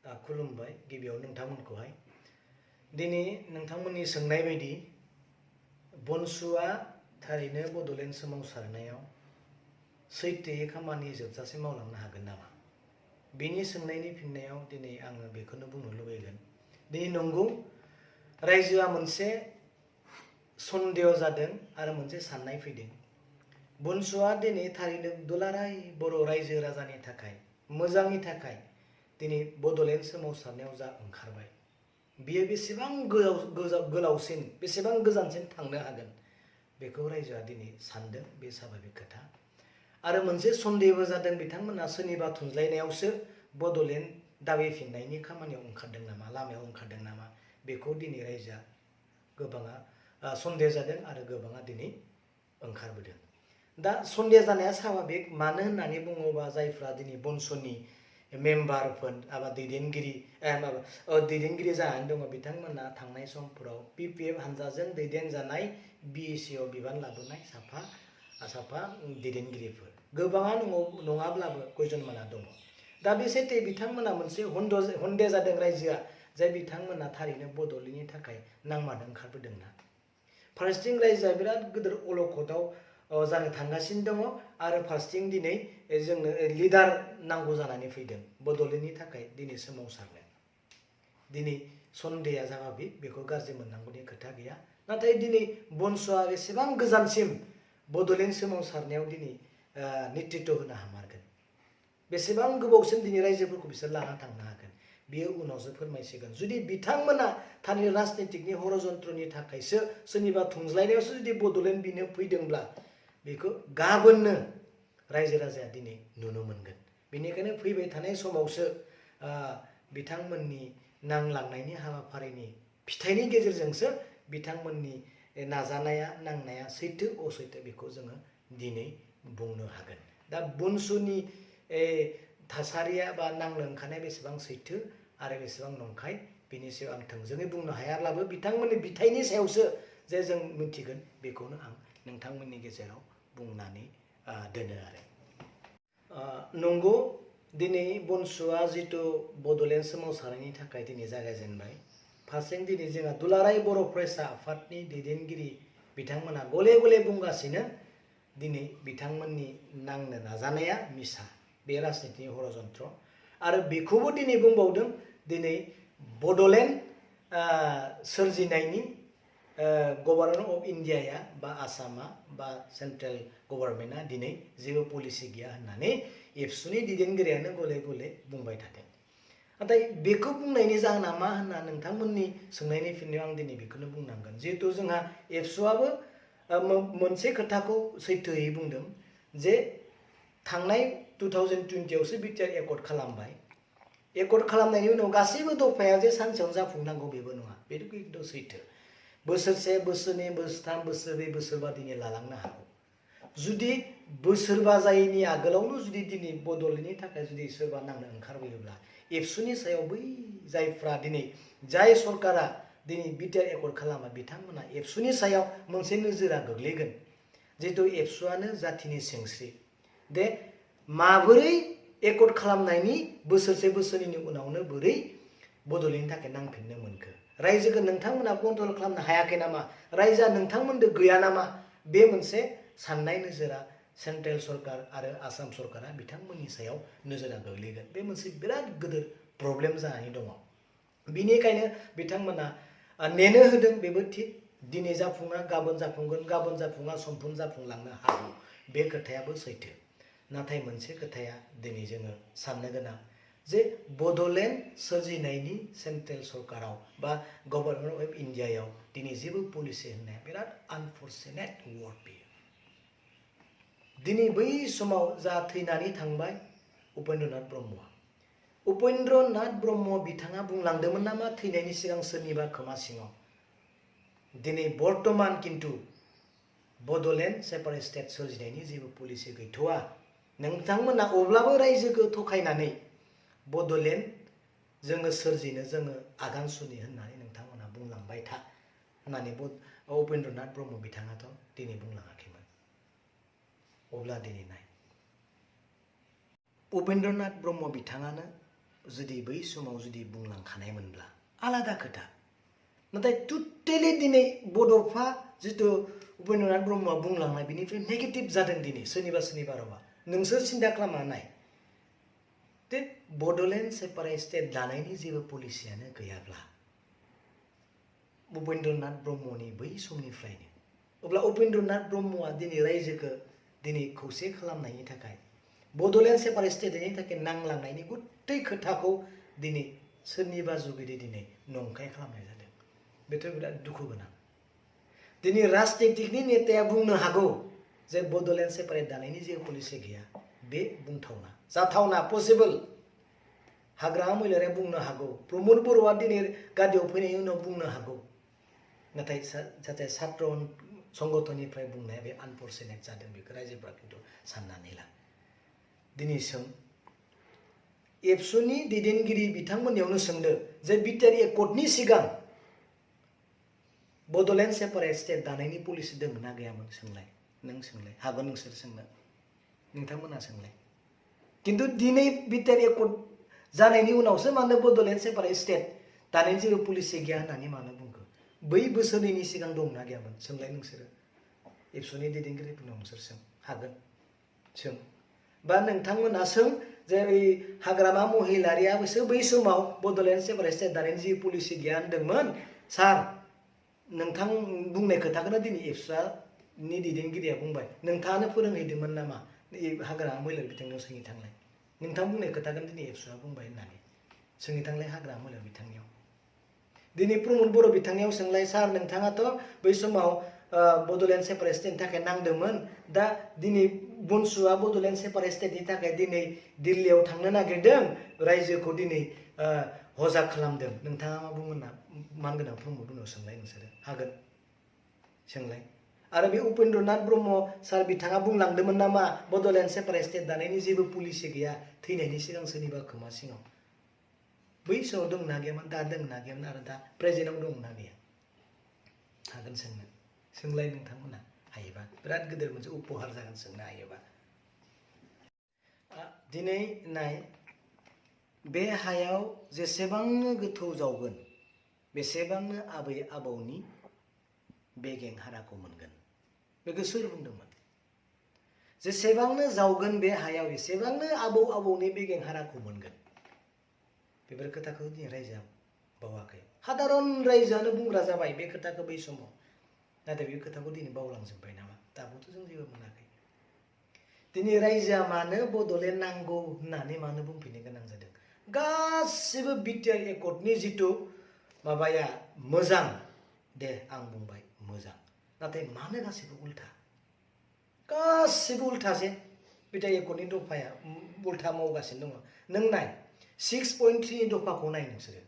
खुलुमबाय गिबियाव नोंथांमोनखौहाय दिनै नोंथांमोननि सोंनाय बायदि बनसुआ थारैनो बड'लेण्ड सोमावसारनायाव सैथोयै खामानि जोबजासिम मावलांनो हागोन नामा बेनि सोंनायनि फिननायाव दिनै आङो बेखौनो बुंनो लुबैगोन दिनै नंगौ रायजोआ मोनसे सन्देह जादों आरो मोनसे साननाय फैदों बनसुआ दिनै थारैनो दुलाराय बर' रायजो राजानि थाखाय मोजांनि थाखाय दिनै बड'लेण्ड सोमावसारनायाव जा ओंखारबाय बियो बेसेबां गोलावसिन बेसेबां गोजानसिन थांनो हागोन बेखौ रायजोआ दिनै सानदों बे स्वाभाबिक खोथा आरो मोनसे सन्देहबो जादों बिथांमोना सोरनिबा थुनज्लायनायावसो बड'लेण्ड दाबिफिननायनि खामानियाव ओंखारदों नामा लामायाव ओंखारदों नामा बेखौ दिनै रायजोआ गोबाङा सन्देह जादों आरो गोबाङा दिनै ओंखारबोदों दा सन्देह जानाया स्वाभाबिक मानो होननानै बुङोबा जायफ्रा दिनै बनस'नि मेम्बारफोर एबा दैदेनगिरि जानानै दङ बिथांमोना थांनाय समफोराव PPF हानजाजों दैदेनजानाय BEC बिबान लाबोनाय साफा दैदेनगिरिफोर गोबाङा नङाब्लाबो कयजनमाना दङ दा बे सैथो बिथांमोना मोनसे हन्देह जादों रायजोआ जाय बिथांमोना थारैनो बड'लेण्डनि थाखाय नांमानो ओंखारबोदोंना फारसेथिं रायजोआ बिराद गिदिर अलखदाव जानो थांगासिनो दङ आरो फारसेथिं दिनै जोंनो लिडार नांगौ जानानै फैदों बड'लेण्डनि थाखाय दिनै सोमावसारनो दिनै सन्देहआ स्वाभाबिक बेखौ गाज्रि मोननांगौनि खोथा गैया नाथाय दिनै बनस'आ बेसेबां गोजानसिम बड'लेण्ड सोमावसारनायाव दिनै नेतृत्व होनो हामारगोन बेसेबां गोबावसिम दिनै रायजोफोरखौ बिसोर लाना थांनो हागोन बियो उनावसो फोरमायसिगोन जुदि बिथांमोना थारैनो राजनितिकनि हरजन्त्रनि थाखायसो सोरनिबा थुंज्लायनायावसो जुदि बड'लेण्ड बिनो फैदोंब्ला बेखौ गाबोननो रायजो राजाया दिनै नुनो मोनगोन बेनिखायनो फैबाय थानाय समावसो बिथांमोननि नांलांनायनि हाबाफारिनि फिथाइनि गेजेरजोंसो बिथांमोननि नाजानाया नांनाया सैथो असैथो बेखौ जोङो दिनै बुंनो हागोन दा बनसुनि थासारिया बा नांनो ओंखारनाया बेसेबां सैथो आरो बेसेबां नंखाय बेनि सायाव आं थोंजोङै बुंनो हायाब्लाबो बिथांमोननि बिथाइनि सायावसो जे जों मिथिगोन बेखौनो आं नोंथांमोननि गेजेराव बुंनानै दोनो आरो नंगौ दिनै बनसुआ जितु बड'लेण्ड सोमावसारनायनि थाखाय दिनै जागायजेनबाय फारसेथिं दिनै जोंहा दुलाराय बर' फरायसा आफादनि दैदेनगिरि बिथांमोना गले गले बुंगासिनो दिनै बिथांमोननि नांनो नाजानाया मिसा बे राजनितिनि हरजन्त्र आरो बेखौबो दिनै बुंबावदों दिनै बड'लेण्ड सोरजिनायनि गभर्नमेन्ट अफ इन्डियाया बा आसामा बा सेन्ट्रेल गभर्नमेन्टआ दिनै जेबो पलिसि गैया होननानै एबसुनि दैदेनगिरियानो गले गले बुंबाय थादों नाथाय बेखौ बुंनायनि जाहोना मा होनना नोंथांमोननि सोंनायनि फिननायाव आं दिनै बेखौनो बुंनांगोन जिहेतु जोंहा एबसुआबो मोनसे खोथाखौ सैथोयै बुंदों जे थांनाय 2020आवसो बिटिआर एकर्ड खालामबाय एकर्ड खालामनायनि उनाव गासैबो दफाया जे सानसेयाव जाफुंनांगौ बेबो नङा बेथ' खिन्थु सैथो बोसोरसे बोसोरनै बोसोरथाम बोसोरब्रै बोसोरबा दिनै लालांनो हागौ जुदि बोसोरबा जायैनि आगोलावनो जुदि दिनै बड'लेण्डनि थाखाय जुदि सोरबा नांनो ओंखारबोयोब्ला एबसुनि सायाव बै जायफ्रा दिनै जाय सरकारा दिनै बिटिआर एकर्ड खालामा बिथांमोना एबसुनि सायाव मोनसे नोजोरा गोग्लैगोन जिहेतु एबसुआनो जाथिनि सिंस्रि दे माबोरै एकर्ड खालामनायनि बोसोरसे बोसोरनैनि उनावनो बोरै बड'लेण्डनि थाखाय नांफिननो मोनखो रायजोखौ नोंथांमोना कन्ट्रल खालामनो हायाखै नामा रायजोआ नोंथांमोनजों गैया नामा बे मोनसे साननाय नोजोरा सेन्ट्रेल सरकार आरो आसाम सरकारा बिथांमोननि सायाव नोजोरा गोग्लैगोन बे मोनसे बिराद गिदिर प्रब्लेम जानानै दङ बिनिखायनो बिथांमोना नेनो होदों बेबो थिग दिनै जाफुङा गाबोन जाफुंगोन गाबोन जाफुङा समफोर जाफुंलांनो हागौ बे खोथायाबो सैथो नाथाय मोनसे खोथाया दिनै जोङो साननो गोनां जे बड'लेण्ड सोरजिनायनि सेन्ट्रेल सरकाराव बा गभर्नमेन्ट अफ इन्डियायाव दिनै जेबो पलिसि होननाया बिराद आनफर्चुनेट वार्ड बेयो दिनै बै समाव जा थैनानै थांबाय उपेन्द्रनाथ ब्रह्म बिथाङा बुंलांदोंमोन नामा थैनायनि सिगां सोरनिबा खोमा सिङाव दिनै बर्तमान किन्तु बड'लेण्ड सेपारेट स्टेट सोरजिनायनि जेबो पलिसि गैथ'वा नोंथांमोना अब्लाबो रायजोखौ थखायनानै बड'लेण्ड जोङो सोरजिनो जोङो आगान सुनि होननानै नोंथांमोना बुंलांबाय था होननानै उपेन्द्रनाथ ब्रह्म बिथाङाथ' दिनै बुंलाङाखैमोन अब्ला दिनै नाय उपेन्द्रनाथ ब्रह्म बिथाङानो जुदि बै समाव जुदि बुंलांखानायमोनब्ला आलादा खोथा। नाथाय टटेलि दिनै बड'फा जितु उपेन्द्रनाथ ब्रह्मआ बुंलांनाय बिनिफ्राय नेगेटिभ जादों दिनै सोरनिबा रावा। नोंसोर सिन्था खालामना नाय दे बड'लेण्ड सेपारेट स्टेट दानायनि जेबो पलिसियानो गैयाब्ला उपेन्द्रनाथ ब्रह्मनि बै समनिफ्रायनो अब्ला उपेन्द्रनाथ ब्रह्मआ दिनै रायजोखौ दिनै खौसे खालामनायनि थाखाय बड'लेण्ड सेपारेट स्टेटनि थाखाय नांलांनायनि गुथै खोथाखौ दिनै सोरनिबा जुगिदि दिनै नंखाय खालामनाय जादों। बेथ' बिराद दुखु गोनां। दिनै राजनितिकनि नेताया बुंनो हागौ जे बड'लेण्ड सेपारेट दानायनि जेबो पलिसि गैया, बे बुंथावना जाथावना पसिबल। हाग्रामा महिलारिया बुंनो हागौ, प्रमद बर'आ दिनै गादियाव फैनायनि उनाव बुंनो हागौ। नाथाय जाहाथे छात्र संगठननिफ्राय बुंनाया बे आनफर्चुनेट जादों, बेखौ रायजोफ्रा खिन्थु साननानै ला। दिनै सों एबसुनि दैदेनगिरि बिथांमोननियावनो सोंदो जे बिटिआर एकर्डनि सिगां बड'लेण्ड सेपारेट स्टेट दानायनि पलिसि दङ ना गैयामोन? सोंलाय, नों सोंलाय, हागोन नोंसोर सोंनो, नोंथांमोना सोंलाय। किन्तु दिनै बिटिआर एकर्ड जानायनि उनावसो मानो बड'लेण्ड सेपारेट स्टेट दानायनि जेबो पलिसि गैया होननानै मानो बुंखो? बै बोसोरनैनि सिगां दंना गैयामोन? सोंलाय नोंसोरो एबसुनि दैदेनगिरिफोरनाव नोंसोर सों, हागोन सों। बा नोंथांमोना सों जे हाग्रामा महिलारियाबोसो बै समाव बड'लेण्ड सेपारेट स्टेट दानायनि जेबो पलिसि गैया होनदोंमोन। सार नोंथां बुंनाय खोथाखौनो दिनै एबसुनि दैदेनगिरिया बुंबाय, नोंथाङानो फोरोंहैदोंमोन नामा? हाग्रामा महिलारि बिथांनियाव सोंनो थांलाय, नोंथां बुंनाय खोथाखौनो दिनै एबसुआ बुंबाय होननानै सोंनो थांलाय हाग्रामा महिलारि बिथांनियाव। दिनै प्रमद बर' बिथांनियाव सोंलाय, सार नोंथाङाथ' बै समाव बड'लेण्ड सेपारेट स्टेटनि थाखाय नांदोंमोन, दा दिनै बनसुआ बड'लेण्ड सेपारेट स्टेटनि थाखाय दिनै दिल्लीयाव थांनो नागिरदों, रायजोखौ दिनै हजा खालामदों, नोंथाङा मा बुंगोन ना मानगोनां प्रमद बर'नाव सोंलाय नोंसोरो, हागोन सोंलाय। आरो बे उपेन्द्रनाथ ब्रह्म सार बिथाङा बुंलांदोंमोन नामा बड'लेण्ड सेपारेट स्टेट दानायनि जेबो पलिसि गैया थैनायनि सिगां सोरनिबा खोमा सिङाव? बै समाव दंना गैयामोन, दा दंना गैयामोन, आरो दा प्रेजेन्टआव दंना गैया? हागोन सोंनो, सोंलाय नोंथांमोना हायोबा। बिराद गिदिर मोनसे उपहार जागोन सोंनो हायोबा। दिनै नाय, बे हायाव जेसेबांनो गोथौ जावगोन बेसेबांनो आबै आबौनि बेगें हाराखौ मोनगोन। बेखौ सोर बुंदोंमोन? जेसेबांनो जावगोन बे हायाव एसेबांनो आबौ आबौनि बेगें हाराखौ मोनगोन। बेफोर खोथाखौ दिनै रायजोआ बावाखै। साधारन रायजोआनो बुंग्रा जाबाय बे खोथाखौ बै समाव। नाथाय बे खोथाखौ दिनै बावलांजोब्बाय नामा? दाबोथ' जों जेबो मोनाखै। दिनै रायजोआ मानो बड'लेण्ड नांगौ होननानै मानो बुंफिननो गोनां जादों? गासिबो बिटिआर एकर्डनि जिथु माबाया मोजां, दे आं बुंबाय मोजां, नाथाय मानो गासिबो उल्था? गासिबो उल्थासै। बिटिआर एकर्डनि दफाया उल्था मावगासिनो दङ। नों नाय 6.3 दफाखौ नाय नोंसोरो।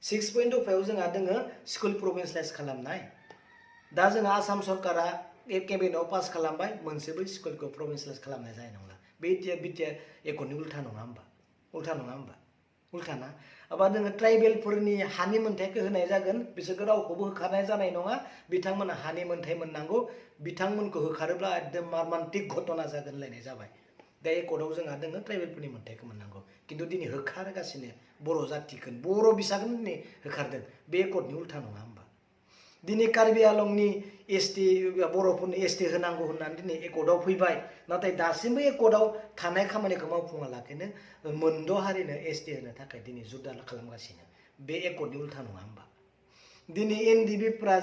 6 दफायाव जोंहा दोङो स्कुल प्रभिन्सियेलाइज खालामनाय। दा जोंहा आसाम सरकारा केबिनेटआव पास खालामबाय, मोनसेबो स्कुलखौ प्रभिन्सियेलाइज खालामनाय जानाय नंला। बे बिटिआर एकर्डनि उल्था नङा होमबा? उल्था नङा होमबा? उल्था ना? एबा जोङो ट्राइबेलफोरनि हानि मोन्थायखौ होनाय जागोन, बिसोरखौ रावखौबो होखारनाय जानाय नङा, बिथांमोना हानि मोन्थाय मोननांगौ, बिथांमोनखौ होखारोब्ला एकदम मारमान्टिक घटना जागोन होनलायनाय जाबाय। दा एकर्डआव जोंहा दोङो ट्राइबेलफोरनि मोन्थायखौ मोननांगौ, खिन्थु दिनै होखारगासिनो बर' जातिखौ, बर' बिसाखौनो दिनै होखारदों। बे एकर्डनि उल्था नङा होमबा? दिनै कार्बि आलंनि एसटि बर'फोरनो एसटि होनांगौ होननानै दिनै एकर्डआव फैबाय, नाथाय दासिमबो एकर्डआव थानाय खामानिखौ मावफुङा लाखिनो मोनद' हारिनो एसटि होनो थाखाय दिनै जुद्दा खालामगासिनो। बे एकर्डनि उल्था नङा होमबा? दिनै एनडिबिफ्रा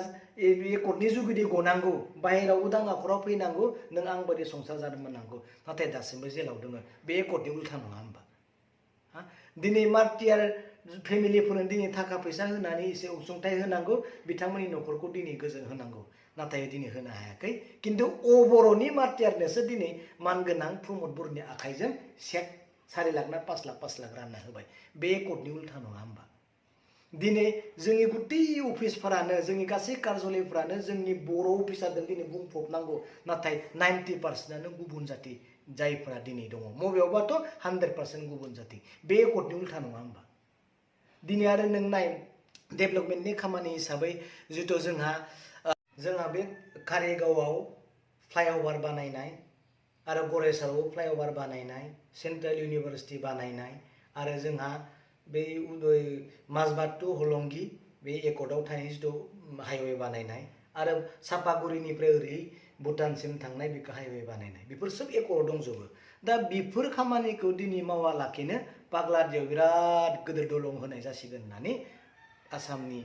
एकर्डनि जुगिदि गनांगौ, बाहेरायाव उदां आखराव फैनांगौ, नों आं बायदि संसार जानो मोननांगौ, नाथाय दासिमबो जेलाव दङ। बे एकर्डनि उल्था नङा होमबा? दिनै मार्टियार फेमिलिफोरनो दिनै थाखा फैसा होनानै एसे अनसुंथाइ होनांगौ, बिथांमोननि न'खरखौ दिनै गोजोन होनांगौ, नाथाय दिनै होनो हायाखै। खिन्थु बर'नि मार्टियारनोसो दिनै मानगोनां प्रमद बर'नि आखाइजों चेक 4 लाख ना 5 लाख रानना होबाय। बे एकर्डनि उल्था नङा होमबा? दिनै जोंनि गुथै अफिसफोरानो, जोंनि गासै कार्यालयफ्रानो जोंनि बर' अफिसारजों दिनै बुंफबनांगौ, नाथाय 90% गुबुन जाति जायफोरा दिनै दङ। बबेयावबाथ' 100% गुबुन जाति। बे एकर्डनि उल्था नङा होमबा? दिनै आरो नों नाय, डेभेलपमेन्टनि खामानि हिसाबै जिथु जोंहा बे कारिगावआव फ्लाइअभार बानायनाय, आरो गरायसालाव फ्लाइअभार बानायनाय, सेन्ट्रेल इउनिभारसिटि बानायनाय, आरो जोंहा बे उदय माजबाद टु हलंगि बे एकर्डआव थानाय जिथु हाइवे बानायनाय आरो सापागुरिनिफ्राय ओरै भुटानसिम थांनाय बेखौ हाइवे बानायनाय बेफोर सब एकर्डआव दंजोबो दा बेफोर खामानिखौ दिनै मावालाखिनो पाग्लादियाव बिराद गिदिर दलं होनाय जासिगोन होननानै आसामनि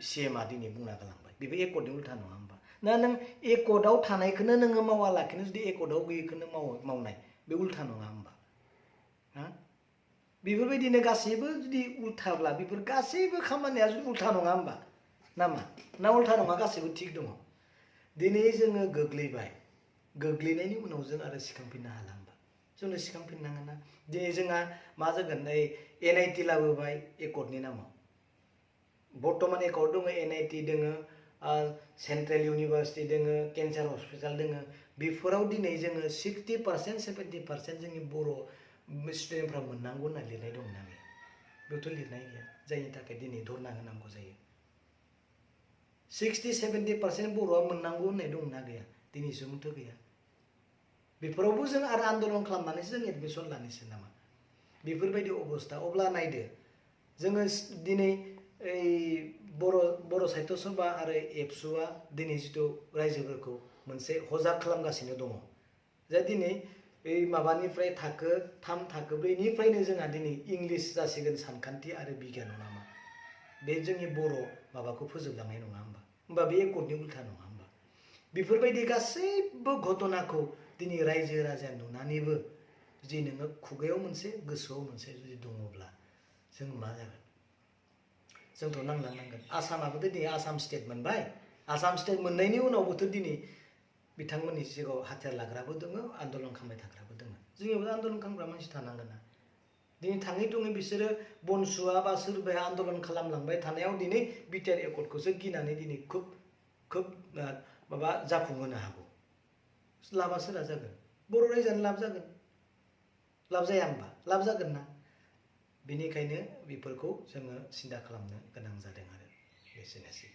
CMआ दिनै बुंना गालांबाय बेबो एकर्डनि उल्था नङा होमबा ना नों एकर्डआव थानायखौनो नोङो मावालाखिनो जुदि एकर्डआव गैयैखौनो मावनाय बे उल्था नङा होमबा बेफोरबायदिनो गासैबो जुदि उल्थाब्ला बेफोर गासैबो खामानिया जुदि उल्था नङा होमबा नामा ना उल्था नङा गासैबो थिग दङ दिनै जोङो गोग्लैबाय गोग्लैनायनि उनाव जों आरो सिखांफिननो हाला होमबा जोंनो सिखांफिननांगोन ना दिनै जोंहा मा जागोन NIT लाबोबाय एकर्डनि नामाव बर्तमान एकर्ड दङ NIT दङ सेन्ट्रेल इउनिभार्सिटि दङ केन्सार हस्पिटाल दङ बेफोराव दिनै जोङो 60% 70% जोंनि बर' स्टुडेन्टफ्रा मोननांगौ होनना लिरनाय दंना गैया बेथ' लिरनाय गैया जायनि थाखाय दिनै धरना होनांगौ जायो 60-70% बर'आ मोननांगौ होननाय दंना गैया दिनैसिमथ' गैया बेफोरावबो जों आरो आन्दलन खालामनानैसो जों एडमिसन लानोसै नामा बेफोरबायदि अबस्था अब्ला नायदो जोङो दिनै बर' साहित्य सभा आरो एबसुआ दिनै जिथु रायजोफोरखौ मोनसे हजाग खालामगासिनो दङ जे दिनै माबानिफ्राय थाखो 3 थाखो 4निफ्रायनो जोंहा दिनै इंलिस जासिगोन सानखान्थि आरो बिगियानाव नामा बे जोंनि बर' माबाखौ फोजोबलांनाय नङा होमबा बे एकर्डनि उल्था नङा होमबा बेफोरबायदि गासैबो घटनाखौ दिनै रायजो राजाया नुनानैबो जुदि नोङो खुगायाव मोनसे गोसोआव मोनसे जुदि दङब्ला जों मा जागोन जोंथ' नांलांनांगोन आसामाबो दिनै आसाम स्टेट मोनबाय आसाम स्टेट मोननायनि उनावबोथ' दिनै बिथांमोननि सिगाङाव हाथियार लाग्राबो दङ आन्दलन खालामबाय थाग्राबो दङ जोंनियावबो आन्दलन खालामग्रा मानसि थानांगोन ना दिनै थाङै थुङै बिसोरो बनसुआ बा सोरबाया आन्दलन खालामलांबाय थानायाव दिनै बिटिआर एकर्डखौसो गिनानै दिनै खोब माबा जाफुंहोनो हागौ लाबा सोरा जागोन बर' रायजोआनो लाब जागोन लाब जाया होमबा लाब जागोन ना बेनिखायनो बेफोरखौ जोङो सिन्था खालामनो गोनां जादों आरो एसेनोसै